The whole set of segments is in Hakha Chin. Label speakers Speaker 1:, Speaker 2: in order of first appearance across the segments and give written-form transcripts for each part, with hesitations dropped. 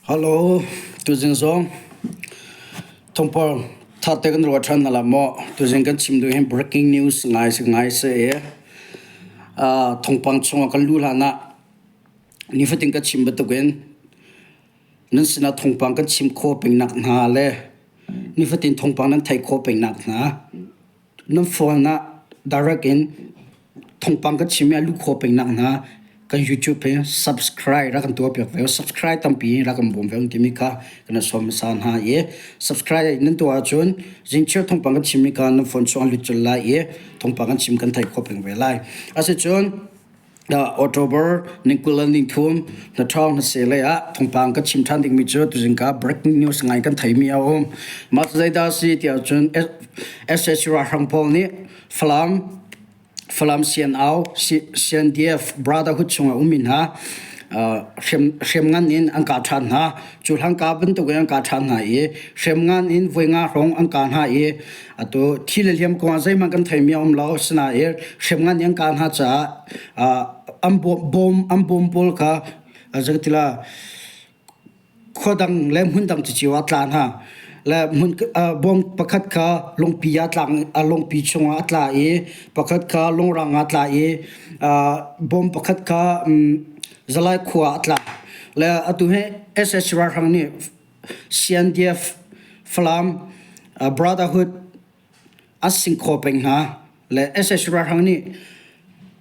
Speaker 1: Hello, tuzing zong thawngpang tharte kan ruah ṭhan hna la maw? Tuzing kan chim duh hin breaking news ngai si ngai si i thawngpang chungah kan luh hlan ah nifatin ka chim bantukin nan sinah thawngpang kan chim khawh peng nak hna le nifatin thawngpang nan theih khawh peng nak hna nan phone ah direct in thawngpang kan chim i a luh khawh peng nak hna kan YouTube hi subscribe rak kan tuah piak ve subscribe tampi rak kan bawm ve timi kha kan sawm hmasa hna i subscribe nan tuah ahcun zingchiar thawngpang kan chimmi kha nan phone chung a lut colh lai i thawngpang kan chim kan theih khawh peng ve lai. Asicun October ni 20 le ni thum na ṭhawng na se lei ah thawngpang kan chim ṭhan dingmi cu tuzing ka breaking news ngai kan theimi a um. Mah cu zeidah a si tiah cun SAC ralhrang pawl nih Falam Falam CNO, CNDF Brotherhood chungah ummi hna hriamngan in an kah ṭhan hna. Cu hlangka bantuk in an kah ṭhan hna i hriamngan in voi nga hrawng an kah hna i atu thi le hliam kong ah zeihmanh kan theimi a um lo. Asinain hriamngan in an kah hna caah an bawm an bawm pawl kha zeitila khua dang le hmun dang cicio ah tla hna. Le hmun bawm pakhat kha lungpi ah tlang lungpi chungah a tla i pakhat kha lungrang ah a tla i bawm pakhat kha Zalai khua ah a tla. Le atu hi SH ralhrang nih CNDF Falam Brotherhood an singkhaw peng hna le sac ralhrang nih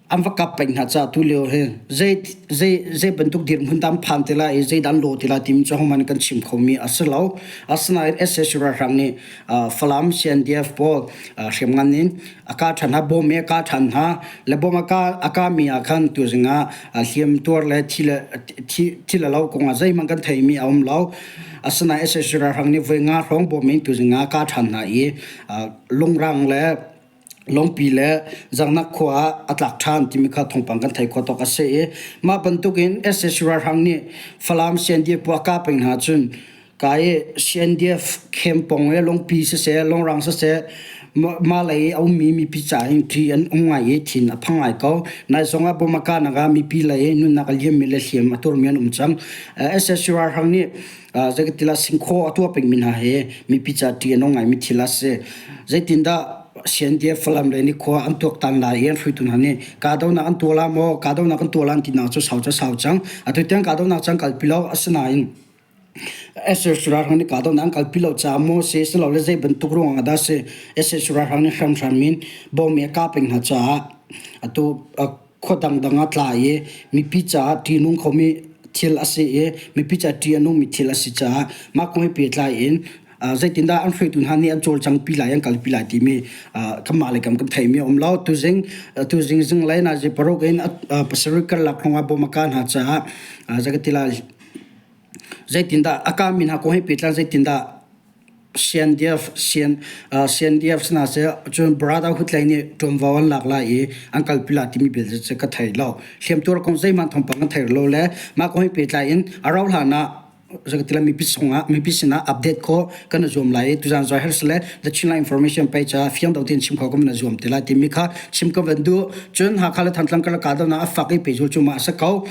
Speaker 1: an va kap peng hna caah tu lio hi zei zei zei bantuk dirhmun dah an phan ti lai i zeidah an lawh ti lai timi cu ahohmanh kan chim khomi a si lo. Asinain sac ralhrang nih Falam CNDF pawl hriamngan in a kah ṭhan hna, bom i a kah ṭhan hna le bom a kah a kahmi ah khan tuzing ah hliam tuar le thi le thi thi le lo kong ah zeihmanh kan theimi a um lo. Asinain sac ralhrang nih voi nga hrawng bawm in tuzing ah a kah ṭhan hna i lungrang le lungpi le Zangnak khua ah a tlak ṭhan timi kha thawngpang kan theih khawh tawk a si i mah bantukin sac ralhrang nih Falam CNDF a kah peng hna cun ka i CNDF camp pawng i lungpi siseh lungrang siseh mah lei a ummi mipi ca hin ṭih an um ngai i thin a phang ngai ko. Nai zong ah bom a kahnak ah mipi lei nunnak a liammi le hliam a tuarmi an um cang. sac ralhrang nih zeikatila singkhaw a tuah pengmi hna hi mipi ca ṭih a nung ngaimi thil a si. Zeitindah CNDF Falam lei nih khua an tuaktan lai i an hruaitu hna nih kahdohnak an tuah la maw kahdohnak kan tuah lan tinak cu sau cu sau cang. Atu tiang kahdohnak cang kalpi lo asinain sac ralhrang nih kahdohnak an kalpi lo caah maw si silole zei bantuk ruangah dah si sac ralhrang nih hramhram in bawm i a kah peng hna caah atu khua dangdang ah tla i mipi caah ṭihnung khomi thil a si i mipi caah ṭih a nungmi thil a si caah mah kong he pehtlai in zeitindah an hruaitu hna nih an cawlcangpi lai an kalpi lai timi kanmah lei kam kan theimi a um lo. Tuzing tuzing zinglei nazi paruk in pasarih karlak hrawng ah bom a kah hna caah zeikatila zeitindah a kahmi hna kong he pehtlai zeitindah CNDF CNDF hna seh cun Brotherhood lei nih ṭuanvo an lak lai i an kalpi lai timi belte cu ka thei lo. Hliamtuar kong zeihmanh thawngpang kan thei lo le mah kong he pehtlai in a rauh hlan ah zeikatila mipi sungah mipi sinah update khawh kan i zuam lai i tuzaan zoi har sile The Chinland Information page ah fiang deuh tein chim kho kan i zuam te lai timi kha chim ka van duh. Cun Hakha le Thantlang karlak kahdohnak a fak i pehzul cu mah a si ko.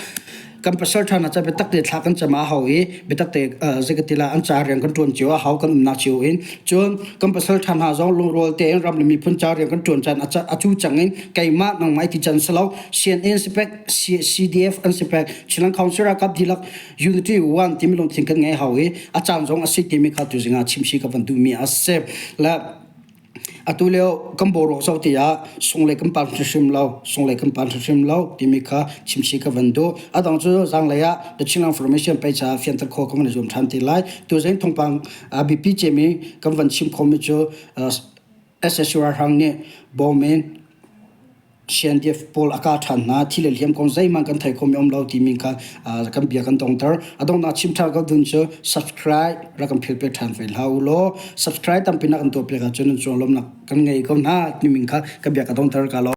Speaker 1: Kan pasal ṭha hna ca biatak te thla kan cam a hau i biatak te zeikatila an ca rian kan ṭuan cio a hau kan umnak cio in. Cun kan pasal ṭha hna zong lungrual tein ram le miphun ca rian kan ṭuan caan a cu cang in keimah nangmah i ti can si lo. CNN si pek, CDF an si pek, Chinland Council ralkap dihlak Unity One timi lungthin kan ngei hau i a caan zong a si timi kha tuzing ah chimsi ka van duhmi a si. Le Atu lio kan boruak zoh tiah sunglei kan pan hrimhrim lo, sunglei kan pan hrimhrim lo timi kha chimchih ka van duh. A dang cu zaanglei ah The Chinland Information page ah fianter khawh kan van i zuam ṭhan te lai. Tuzing thawngpang a biapi cemi kan van chim khawhmi cu SSU ralhrang nih bawm in CNDF pawl a kah ṭhan hna, thi le hliam kong zeihmanh kan thei khomi um lo timi kha kan bia kan dongter. A donghnak chim ṭhan ko dun cu subscribe rak kan philh piak ṭhan ve hlah u law subscribe tampi nak kan tuah piak ahcun nan cung lawmnak kan ngei ko hna timi kha ka bia ka dongter ka lo.